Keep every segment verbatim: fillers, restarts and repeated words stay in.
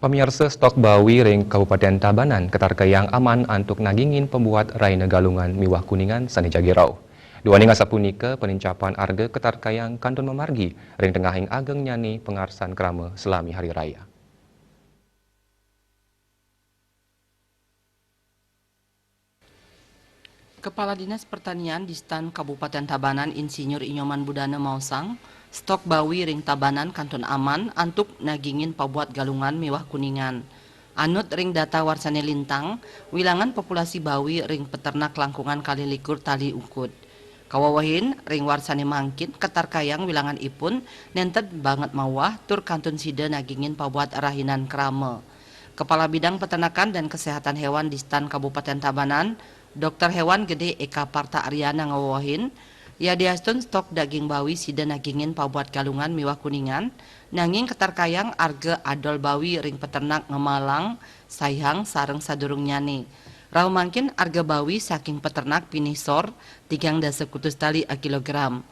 Pamiarsa, stok bawi ring Kabupaten Tabanan katarkayang aman antuk nagingin pabuat rahina Galungan miwah Kuningan sane jagi rauh. Duaning asapunika, panincapan arga katarkayang kantun mamargi ring tengahing agengnyane pangarsan krama salami Hari Raya. Kepala Dinas Pertanian Distan Kabupaten Tabanan Insinyur Inyoman Budana maosang, stok bawi ring Tabanan kantun aman antuk nagingin pabuat Galungan miwah Kuningan. Anut ring data warsane lintang, wilangan populasi bawi ring peternak langkungan kalih likur tali ungkud. Kawewehin, ring warsane mangkin katarkayang wilangan ipun nenten banget mawah tur kantun sida nagingin pabuat rahinan krama. Kepala Bidang Peternakan dan Kesehatan Hewan Distan Kabupaten Tabanan, Dokter Hewan Gede Eka Parta Aryana ngawewehin, yadiastun stok daging bawi sida nagingin pabuat Galungan miwah Kuningan, nanging katarkayang arga adol bawi ring peternak ngemalang, saihang sareng sadurungnyane. Rauh mangkin arga bawi saking peternak pinih sor tigang dasa kutus tali akilogram.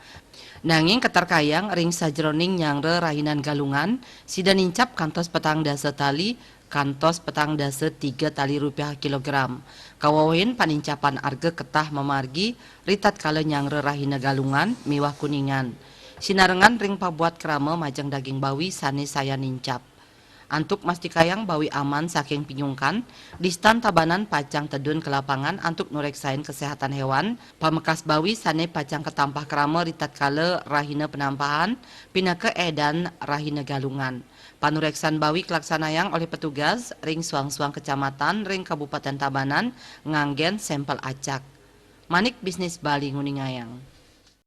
Nanging katarkayang ring sajeroning nyanggra rahinan Galungan, sida nincap kantos petang dasa tali, kantos petang dasa tiga tali rupiah kilogram. Kawewehin panincapan arga ketah mamargi ritatkala nyanggra rahina Galungan miwah Kuningan. Sinarengan ring pabuat krama majeng daging bawi sane sayan nincap. Antuk mastikayang bawi aman saking pinyungkan, Distan Tabanan pacang tedun ka lapangan antuk nureksain kesehatan hewan, pamekas bawi sane pacang katampah krama ritatkala rahina penampahan, pinaka edan rahina Galungan. Panureksan bawi kalaksanayang olih petugas ring suang-suang kecamatan ring Kabupaten Tabanan nganggen sampel acak. Manik Bisnis Bali nguningayang.